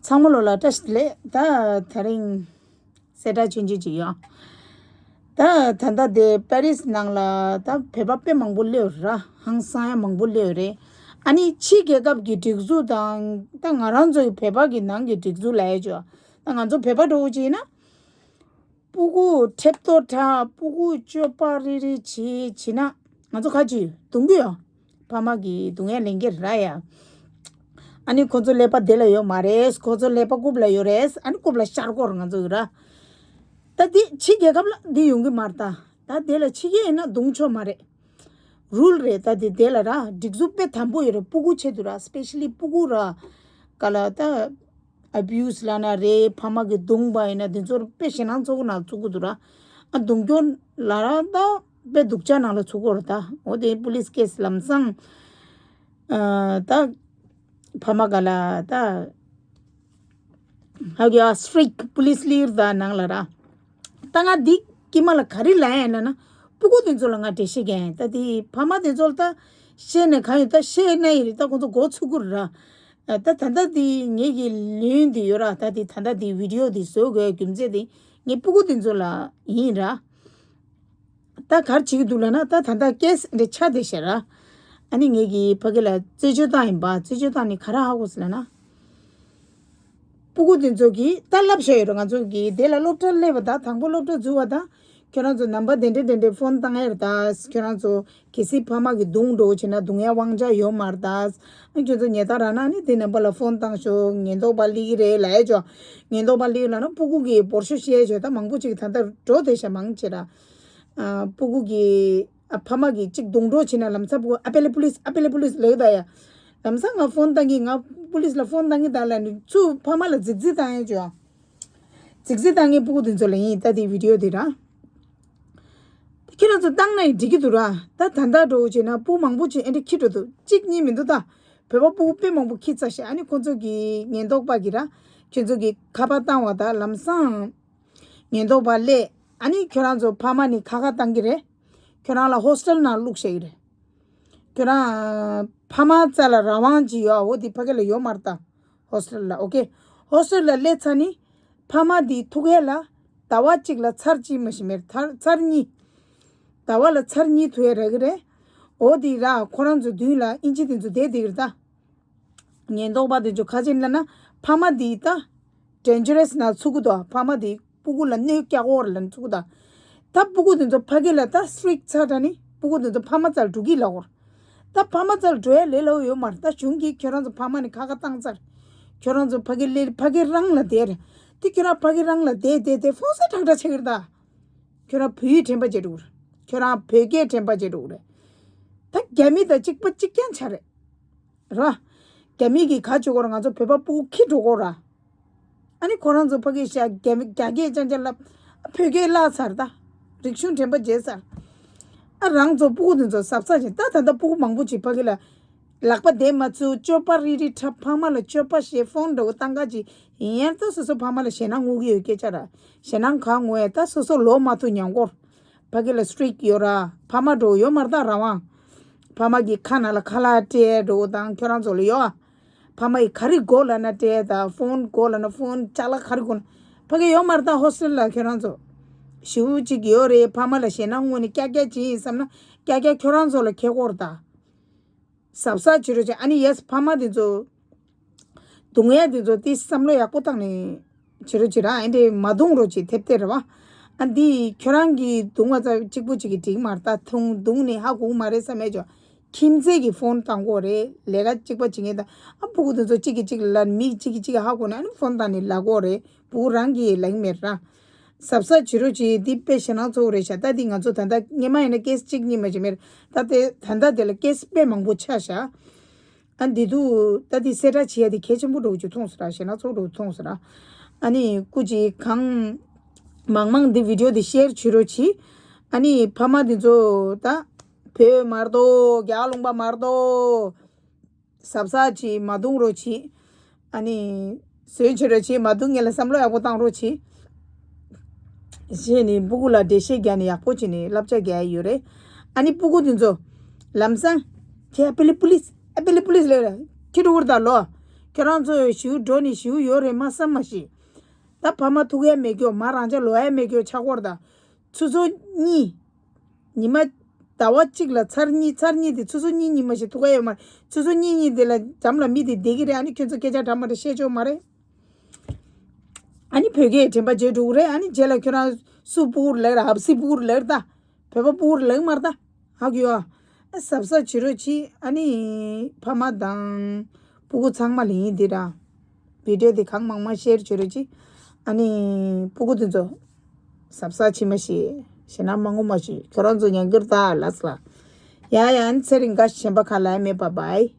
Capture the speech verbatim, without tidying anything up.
ཚང་མ་ལོ་ལ་བཀྲ་ཤིས་བདེ་ལེགས། ད་དེ་རིང་གསལ་བསྒྲགས་ཆུང་ཆུང་ཅིག་ཡོད། ད་ད་ལྟ་དེ་པེ་རིས་ནང་ལ་ད་བོད་པ་དཔེ་མང་པོ་སླེབས་ཡོད་ར། ཧང་སང་ཡ་མང་པོ་སླེབས་ཡོད་རེད། ཨ་ནི་ཕྱི་རྒྱལ་ཁབ་ཀྱི་སྒྲིག་འཛུགས་དང་ད་ང་རང་ཚོའི་བོད་པ་གི་ནང་གི་སྒྲིག་འཛུགས་ལ་ཡ་ཅོ། ད་ང་ཚོ་བོད་པ་འགྲོ་བོ་ཅིག་ཡིན་ན། སྤུ་གུ་ཁྲེབ་ཏོ་འཁྲབ། སྤུ་གུ་སྤྱོད་པ་རིག་རིག་བྱེད་བྱེད་ན་ང་ཚོ་ཁ་ཅིག་རྡུང་གི་ཡོད། ཕ་མ་གིས་རྡུང་ཡ་ལེན་གྱི་ར་ཡ། ཨ་ནི་ཁོ་ཚོ་ཀླད་པ་བདེ་ལ་ཡོད་མ་རེད། ཁོ་ཚོ་ཀླད་པ་རྐུབ་ལ་ཡོད་རེད། ཨ་ནི་རྐུབ་ལ་ཤར་སྐོར་ང་ཚོ་ཡོད་ར། ད་འདི་ཕྱི་རྒྱལ་ཁབ་ལ་འདི་ཡོང་གི་མ་རེད། ད་ད་དེ་ལ་ཕྱི་རྒྱལ་ཡིན་ན་རྡུང་ཆོག་མ་རེད། རུལ་རེད། ད་དེ་དེ་ལ་ར་སྒྲིག་འཛུགས་དཔེ་དམ་པོ་ཡོད་རེད། སྤུ་གུ་ཆེད་དུ་ར། སི་པེ་ཤ་ལི་སྤུ་གུ་ར་ག་ལ་ད་ཨ་བྷི་ཡུ་སི་ལབ་ན་རེད། ཕ་མ་གིས་རྡུང་པ་ཡིན་ན་དེ་ཚོར་དཔེ་ཞེད་སྣང་ཚ་པོ་ནང་བཙུགས་ཀྱི་འདུག་ར། ཨ་རྡུང་སྐྱོན་ལ་ར་ད་དཔེ་སྡུག་ཅག་ནང་ལ་ཚུད་ཀྱི་ཡོད་རེད། ད་འོ་དེ་པུ་ལིས་ཀེ་སི་ལམ་སང་ཨ་ད་ཕ་མ་ག་ལ་ད་ཧ་གི་ཨ་སི་ཊི་རིག་པུ་ལིས་ལིར་ད་ནང་ལ་ར། ད་ང་འདི་དཀྱིལ་མ་ལ་ག་རེ་ལབ་ཡ་ཡིན་ལབ་ན། སྤུ་གུ་དེ་ཚོ་ལ་ང་འགྲེལ་བཤད་རྒྱག་ཡིན། ད་དེ་ཕ་མ་དེ་ཚོ་ལ་ད་བཤད་ནས་གང་ཡོད། ད་བཤད་ན་ཡིན་རེད། ད་ཁོང་ཚོ་མགོ་ཚོས་ཀྱི་རེད་ར། ད་ད་ལྟ་དེ་ངེད་ཀྱི་ལུས་དེ་ཡོད་ར། ད་དེ་ད་ལྟ་དེ་བི་ཌི་ཡོ་དེ་བཟོ་དགོས་རྒྱུ་མཚན་དེ་ངའི་སྤུ་གུ་དེ་ཚོ་ལ་ཡིན་ར། ད་ག་རེ་བྱེད་ཀྱི་འདུག་ལབ་ན། ད་ད་ལྟ་ཀེ་སི་འདི་ཆགས་བསྡད་ཤག་ར། ཨ་ནི་ངེད་ཀྱིས་ཕ་གི་ལ་རྩད་གཅོད་བཏང་ཡིན་པ། རྩད་གཅོད་བཏང་ནས་ག་རེ་ཧ་གོ་སོང་ལབ་ན། སྤུ་གུ་དེ་ཚོ་གིས་ད་བསླབ་བྱ་ཡོད་རེད། ང་ཚོ་གིས་དེ་ལ་སློབ་གྲྭར་སླེབས་པ་དང་དང་པོ་སློབ་གྲྭ་འཛུལ་བ་དང་། ཁྱོད་རང་ཚོ་ནམ་བར་དེ་འདྲས་དེ་འདྲས་ཕོན་བཏང་ཡ་རེད། ད་ཁྱོད་རང་ཚོ་གལ་སྲིད་ཕ་མ་གིས་རྡུང་འགྲོ་བྱེད་ན་རྡུང་ཡ་དབང་ཆ་ཡོད་མ་རེད། ད་ཁྱོད་ཚོ་ཉེན་རྟོག་རག་ན་ནི་དེ་ནམ་བར་ལ་ཕོན་བཏང་ཤོག་ཉེན་རྟོག་པ་སླེབས་ཀྱི་རེད་ལབ་ཡ་ཅོ། ཉེན་རྟོག་པ་སླེབས་ལབ་ན་སྤུ་གུ་གིས་འབོར་ཤོག་བཤད་ཡ་ཅོ། ད་མང་པོ་ཅིག་ད་ལྟ་འགྲོ་བསྡད་ཤག་མང་ཆེ་ར། ཨ་སྤུ་གུ་གིས་ཨ་ཕ་མ་གིས་གཅིག་རྡུང་འགྲོ་བྱེད་ན་ལམ་སང་སྤུ་གུ་ཨ་པེ་ལེ་པུ་ལིས། ཨ་པེ་ལེ་པུ་ལིས་ལབ་ད་ཡ། ལམ་སང་ང་ཕོན་བཏང་གི། ང་པུ་ལིས་ལ་ཕོན་བཏང་གི་ད་ལབ་ནི་ཚུར་ཕ་མ་ལ་རྫིག་རྫིག་བཏང་ཡ་ཅོ། རྫིག་རྫིག་བཏང་གི་སྤུ་གུ་དེ་ཚོ་ལ་ཡིན། ད་དེ་བི་ཌི་ཡོ་དེ་ར། ད་ཁྱེད་རང་ཚོ་བཏང་ན་ཡང་འགྲིག་གི་འདུག་ར། ད་ད་ལྟ་འགྲོ་བྱེད་ན་སྤུ་མང་པོ་ཅིག་ཨེ་འདྲ་ཁྱེར་འགྲོ་འདུག་གཅིག་གཉིས་མི་འདུག་ད་བོད་པ་སྤུ་གུ་དཔེ་མང་པོ་ཁྱེར་ཚར་ཤག་ཨ་ནི་ཁོང་ཚོ་གི་ཉེན་རྟོག་པ་གིས་ར་ཁྱོད་ཚོ་གི་ཁ་པར་བཏང་བ་དང་ལམ་སང་ཉེན་རྟོག་པ་སླེབས། ཨ་ནི་ཁྱོད་རང་ཚོ་ཕ་མ་ནི་ཁ་ཁ་བཏང་གི་རེད། ཁྱོད་རང་ལ་ཧོ་སི་ཊེལ་ནང་བླུགས་བཞག་གི་རེད། ཁྱོད་རང་ཕ་མ་རྩ་ལ་རང་དབང་ཅིག་ཡོད། འོ་དེ་ཕ་གི་ལ་ཡོད་མ་རེད་ད། ཧོ་སི་ཊེལ་ལ། ཨོ་ཁེ། ཧོ་སི་ཊེལ་ལ་སླེབས་ཚར་ནི་ཕ་མ་དེ་ཐུག་ཡས་ལ་ཟླ་བ་གཅིག་ལ་ཚར་གཅིག་མ་གཏོགས་མེད། ཚར་ཚར་གཉིས། ཟླ་བ་ལ་ཚར་གཉིས་ཐུག་ཡས་རག་གི་རེད། འོ་དེ་ར་ཁོ་རང་ཚོ་མདུན་ལ་ཨིན་ཇི་དེ་ཚོ་བསྡད་བསྡད་ཀྱི་རེད་ད། ཉེན་རྟོག་པ་དེ་ཚོ་ཁ་ཆེམས་ལབ་ན་ཕ་མ་དེ་ད་ཌེན་ཇར་རེ་སི་ནང་ཚུད་ཀྱི་འདུག་ཕ་མ་དེ་སྤུ་གུ་ལ་གནོད་སྐྱེལ་གྱི་ཡོད་རེད་ལབ་ནས་ཚུད་ཀྱི་འདུག་ད་སྤུ་གུ་དེ་ཚོ་ཕ་གི་ལ་ད་སི་ཊི་རིག་ཚར་ད་ནི་སྤུ་གུ་དེ་ཚོ་ཕ་མ་རྩ་ལ་འགྲོ་གི་ལབ་ཀྱི་ཡོད་རེད། ད་ཕ་མ་རྩ་ལ་འགྲོ་ཡ་ལས་སླ་པོ་ཡོད་མ་རེད། ད་གཞུང་གིས་ཁྱོད་རང་ཚོ་ཕ་མ་ནི་ཁ་ཁ་བཏང་ཚར། ཁྱོད་རང་ཚོ་ཕ་གི་ལས་ཕ་གི་རང་ལ་བསྡད་རེད། དེ་ཁྱོད་རང་ཕ་གི་རང་ལ་བསྡད་བསྡད་བསྡད་ཕོན་ས་དྲག་དྲག་ཆགས་ཀྱི་རེད་ད། ཁྱོད་རང་བོད་ཡིག་དྲན་པ་བརྗེད་འགྲོ་གི་རེད། ཁྱོད་རང་བོད་སྐད་དྲན་པ་བརྗེད་འགྲོ་གི་རེད། ད་རྒྱ་མི་དང་གཅིག་པ་གཅིག་རྐྱང་ཆགས་རེད། ར། རྒྱ་མི་གིས་ག་བྱེད་ཀྱི་ཡོད་རེད། ང་ཚོ་བོད་པ་སྤུ་གུ་ཁྱེར་འགྲོ་གི་ཡོད་རེད། ཨ་ནི་ཁོ་རང་ཚོ་ཕ་གི་ཤ་རྒྱ་མི་རྒྱ་སྐད་རྐྱང་རྐྱང་ལབ། བོད་སྐད་བརླག་ཚར་ད། རིག་གཞུང་དྲན་པ་བརྗེད་ཚར། ཨ་རང་ཚོ་སྤུ་གུ་དེ་ཚོ་གཟབ་གཟབ་བྱེད། ད་ད་ལྟ་སྤུ་གུ་མང་པོ་ཅིག་ཕ་གི་ལ་ལག་པ་བདེ་མ་ཚུགས་སྤྱོད་པ་རིག་རིག་འཁྲབ། ཕ་མ་ལ་སྤྱོད་པ་ཞེས་ཕོན་འདྲ་བོ་བཏང་ག་ཅིག་ཡིན་ཡང་ད་སོ་སོ་ཕ་མ་ལ་ཞེད་སྣང་ངུ་གི་ཡོད་སྐད་ཆ་ར། ཞེད་སྣང་གང་ངུ་ཡ། ད་སོ་སོ་ལོག་མ་ཐུབ་ཉམས་ཀྱི་ཡོད་རེད། ཕ་གི་ལ་སི་ཊི་རིག་ཡོད་ར། ཕ་མ་འདྲ་བོ་ཡོད་མ་རེད་ད་རང་དབང་། ཕ་མ་གིས་ཁ་ནང་ལ་ཁ་ལག་སྤྲད་འདྲ་བོ་དང་ཁྱོད་རང་ཚོ་ལ་ཡོད་ཨ། ཕ་མ་ཡིས་ག་རེ་དགོས་ལབ་ན་སྤྲད་དང་། ཕོན་དགོས་ལབ་ན་ཕོན། ཅ་ལག་ག་རེ་དགོས་ན། ཕ་གི་ཡོད་མ་རེད་ད་ཧོ་སི་ཊེལ་ལ་ཁྱོད་རང་ཚོ། ཞེ་པོ་ཅིག་ཡོད་རེད། ཕ་མ་ལ་ཞེད་སྣང་ངུ་ནས་ཀྱག་ཀྱག་བྱེད་ཡིན་བསམ་ན་ཀྱག་ཀྱག་ཁྱོད་རང་ཚོ་ལ་འཁེལ་གྱི་ཡོད་རེད་ད། གཟབ་གཟབ་བྱེད་རོགས་བྱེད། ཨ་ནི་ཡེ་སི་ཕ་མ་དེ་ཚོ། རྡུང་ཡ་དེ་ཚོ་དེ་བསམ་བློ་ཡག་པོ་བཏང་ནས་བྱེད་རོགས་བྱེད་ར། ཨེ་འདྲས་མ་རྡུང་རོགས་བྱེད་ཐེབས་ཐེབས་རེད་བ། ཨ་འདི་ཁྱོད་རང་གིས་རྡུང་བ་ཙམ་གཅིག་པོ་གཅིག་གིས་འགྲིག་མ་རེད་ད། ཐུང་རྡུང་ནས་ཧ་གོ་གི་མ་རེད་བསམ་ཡས་ཅོ། ཁྱིམ་མཚེས་ཀྱིས་ཕོན་བཏང་གི་ཡོད་རེད། ལས་ཀ་གཅིག་པ་བྱེད་མཁན་དང་ཨ་སྤུ་གུ་དེ་ཚོ་གཅིག་གིས་གཅིག་ལ་མི་གཅིག་གིས་གཅིག་ཧ་གོ་ནས་ཨ་ནི་ཕོན་བཏང་ནས་ལབ་ཀྱི་ཡོད་རེད། སྤུ་གུ་རང་གིས་ལབ་ཀྱི་མེད་ར། གཟབ་གཟབ་བྱེད་རོགས་བྱེད། འདི་དཔེ་ཞེད་སྣང་ཚ་པོ་རེད་ཤག་ད་འདི་ང་ཚོ་ད་ལྟ་སྔོན་མ་ཡིན་ན་ཀེ་སི་གཅིག་གཉིས་མ་གཏོགས་མེད་རེད། ད་ལྟ་ད་ལྟ་དེ་ལ་ཀེ་སི་དཔེ་མང་པོ་ཆགས་ཤག་ཨ་འདི་དུས་ད་འདི་གསལ་བསྒྲགས་བྱེད་ཡ་དེ་གལ་ཆེན་པོ་འདྲ་བོ་ཅིག་མཐོང་སོང་ར། ཞེད་སྣང་ཚ་པོ་འདྲ་བོ་མཐོང་སོང་ར། ཨ་ནི་སྐུ་མཁྱེན་གང་མང་མང་འདི་བི་ཌི་ཡོ་འདི་ཤེར་བྱེད་རོགས་བྱེད། ཨ་ནི་ཕ་མ་འདི་ཚོ་ད་བོད་མ་གཏོགས་རྒྱ་གར་ལུང་པ་མ་གཏོགས། གཟབ་གཟབ་བྱེད། མ་རྡུང་རོགས་བྱེད། ཨ་ནི་བཟོད་བྱེད་རོགས་བྱེད། མ་རྡུང་མཁན་ལ་བསམ་བློ་ཡག་པོ་བཏང་རོགས་བྱེད། ཞེས་ནི་སྤུ་གུ་ལ་འགྲེལ་བཤད་རྒྱག་ནས་ཡག་པོ་བྱས་ནས་བསླབ་བྱ་རྒྱག་ཡ་ཡོད་རེད། ཨ་ནི་སྤུ་གུ་དེ་ཚོ་ལམ་སང་ཁྱེད་ཨ་པི་ལི་པུ་ལིས། ཨ་པི་ལི་པུ་ལིས་ལབ་ར། ཁྱེད་འགྲོ་གི་རེད་ད་ལོ། ཁྱོད་རང་ཚོ་ཞིའུ་འགྲོ་ནི་ཞིའུ་ཡོད་རེད་མ་བསམ་མ་ཤེས། ད་ཕ་མ་ཐུག་ཡ་མེད་རྒྱུ་མ་རང་ཅག་ལོ་ཡ་མེད་རྒྱུ་ཆགས་སྐོར་ད། ཆུ་ཚོད་གཉིས། ཉི་མ་ཟླ་བ་གཅིག་ལ་ཚར་གཉིས་ཚར་གཉིས་དེ་ཆུ་ཚོད་གཉིས་གཉིས་མ་ཞིག་ཐུག་ག་ཡོད་མ་རེད། ཆུ་ཚོད་གཉིས་གཉིས་དེ་ལ་འགྲམ་ལ་མི་དེ་བསྡད་ཀྱི་རེད། ཨ་ནི་ཁྱོད་ཚོ་སྐད་ཆ་འདྲ་མ་འདྲ་བཤད་ཆོག་མ་རེད། ཨ་ནི་བོད་སྐད་དྲན་པ་བརྗེད་འགྲོ་གི་རེད། ཨ་ནི་རྗེས་ལ་ཁྱོད་རང་སུ་སྤུ་གུར་ལེགས་ར་ཧབ་སི་སྤུ་གུར་ལེགས་ད། བོད་པ་སྤུ་གུར་ལེགས་མ་རེད་ད། ཧ་གི་ཡོད་ཨ། གཟབ་གཟབ་བྱེད་རོགས་གྱིས། ཨ་ནི་ཕ་མ་དང་སྤུ་གུ་ཚང་མ་ལ་ཡིན་འདི་ར། བི་ཌིའོ་འདི་གང་མང་མང་ཤེར་བྱེད་རོགས་གྱིས། ཨ་ནི་སྤུ་གུ་དེ་ཚོ་གཟབ་གཟབ་བྱེད་མ་ཤེས། ཞེ་ན་མ་ངུ་མ་ཤེས། ཁྱོད་རང་ཚོ་ཉན་གྱི་རེད་ད་ལགས་ལ། ཡ་ཡ། ཨ་ནི་ཚེ་རིང་དགའ་ཞེན་པ་ཁ་ལ་མེད་པ་བའི།